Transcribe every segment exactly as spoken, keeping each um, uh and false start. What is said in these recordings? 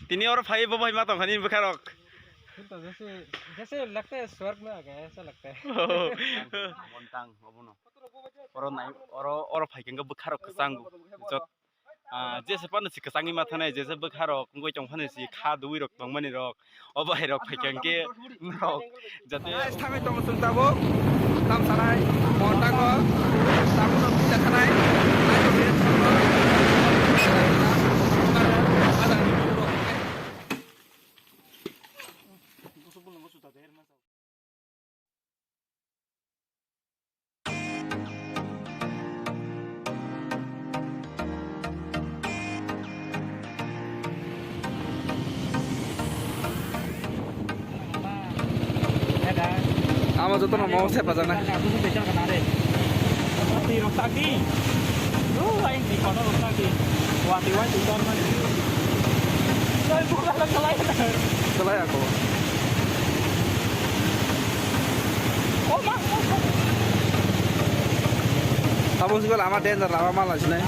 Tini oro phai bo bai ma tong khani bwkha rok. फिर तो जैसे, जैसे लगता है स्वर्ग में आ गया, ऐसा लगता है। Montang obono. Oro nai, oro, oro phai khe bwkha rok kwchang jot. Ah, jesa phano si kwchangwi ma thanai, jesa bwkha rok wngwi tong phano si kha duwi rok tong mani rok. O bai rok phai khe rok jate. Guys, thangwi tongo chwng tabuk. Tam sanai, Montang o. Tabuk no pizza khanai. Amo jotono mo se pajana. Kalai ako. Abo sibel ama danger lama mala sinai.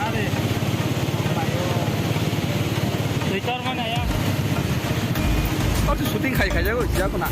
Twitter mana ya? Oh, shooting khai khai jago, jago na.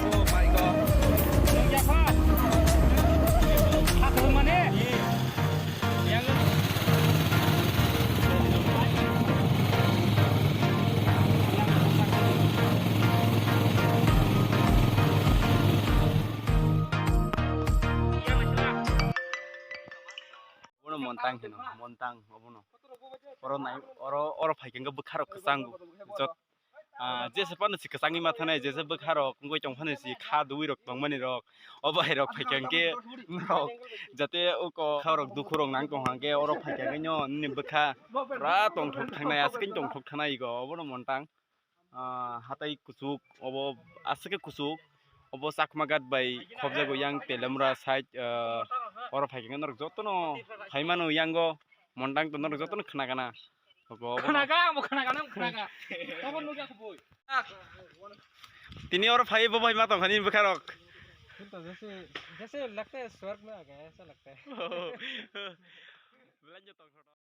Oh my God. Obono Montang hino, Montang obono. Oro nai, oro, oro phai khe bwkha rok kwchang jot. Ah, jesa phano si kwchangwi ma thanai, jesa bwkha rok wngwi tong phano si kha duwi rok tong mani rok. O bai rok phai khe rok jate uko kha rok dukhu rok nang tong hang khe oro phai khe no nini bwkha pura tongthok thangnai, aswk tongthok thanai go obono Montang. Ah, hatai kuchuk, obo aswk khe kuchuk, obo Chakma Ghat bai khobjago yang Telemra side, ah, oro phai khe norok jotono phai mano yango Montang to norok jotono khna gana. Obo, obo. Khna ga, obo khna gana, khna ga. Obo nugya khubui. Tini oro phai bo bai ma tong khani bwkha rok. फिर तो जैसे, जैसे लगता है स्वर्ग में आ गया, ऐसा लगता है। Belai no tongthok.